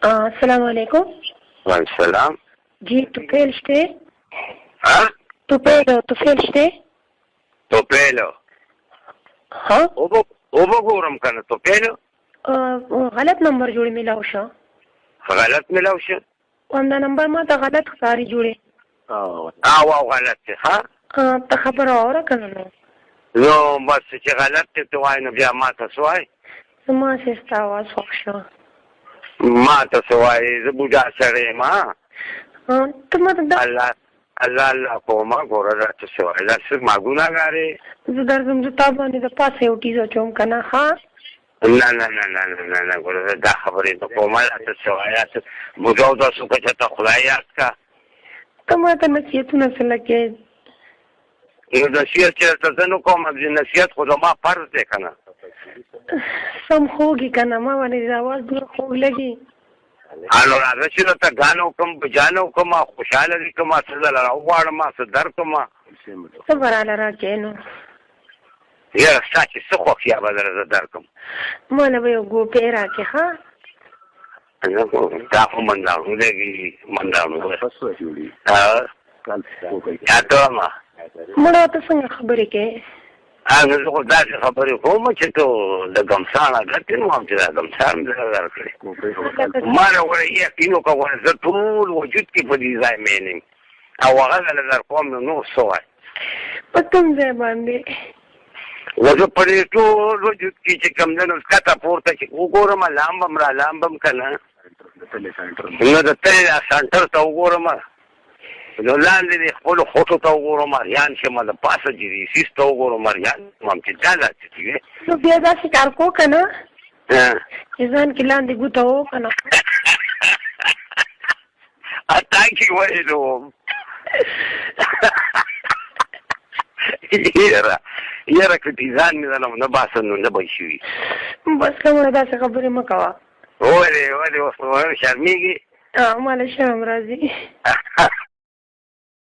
السلام علیکم. وعلیکم السلام. جی، توفیل شته؟ ها؟ توفیل شته؟ توپیل؟ ها. وبه ګورم کنه، توپیل. غلط نمبر جوړ ملاو شو. غلط ملاو شو؟ همدا نمبر ما ته غلط ښکاري جوړې. او او غلط دی، ها. ته خبره واوره کنه نو. نو بس چې غلط دی ته وایې، نو بیا ما ته څه وایې؟ زما سې ستا اواز خوښ شو. ما ته څه وایې؟ زه بوډا سړی یم. ته ما ته دا الله الله الله کومه، ګوره راته څه وایې؟ دا څه ما ګناهګار یې؟ زه درځم، زه تا باندې د پاسه یو ټیز اچوم که نه، ښه؟ نه نه نه نه نه نه نه، ګوره زه دا خبرې نه کوم. راته څه وایې؟ راته بوډا اودس وکړه چې ته خدای یاد کړه. ته ما ته نصیحتونه څه لګې؟ نو نصیحت چې درته زه نه کوم، نصیحت خو زما فرض دی که نه؟ سم خوږ یې که نه، ما باندې د اواز دومره خوږ لګي. نو راځه چې درته ګانه وکړم، بجانه وکړم، خوشحاله دې کړم، څه درله راوغواړم، څه درکړم. څه به راله راکې نو؟ یاره، ستا چې څه خوښ یا به درته زه درکړم. ما له به یو ګوپی راکې، ښه؟ دا خو منداڼو لګي، منداڼو یا ته ما. مړه، ته څنګه خبرې کوې؟ نو زه خو داسې خبرې کوم چې ته د ګمساڼ عادت یې، نو هم چې دا ګمساڼ مې درله درکړې. ما له ګوره یقین وکړه، ګوره زه ټول وجود کې په دې ځای مین یم او هغه درله در کوم، نو نور څه وایې؟ په کوم ځای باندې؟ زه په دې ټول وجود کې چې کوم دی نو ښکته پورته چې وګورم، لامبم را لامبم که نه، نو د تلې دا سنټر ته وګورم، نو لاندې دې خپلو خټو ته وګورم اریان شم، د پاسه چې دې سیس ته وګورم اریان شم چې دا لا څه دي. نو بیا داسې کار کو که نه چې ځان کې لاندې ګوته و که نه. تا کې ویلو، یاره یاره، که ډیزان مې درنه ونه باسه نو نه به شي. بس کومه، داسې خبرې مه کوه. ولې ولې؟ اوس شرمېږي؟ ما له شرم راځي.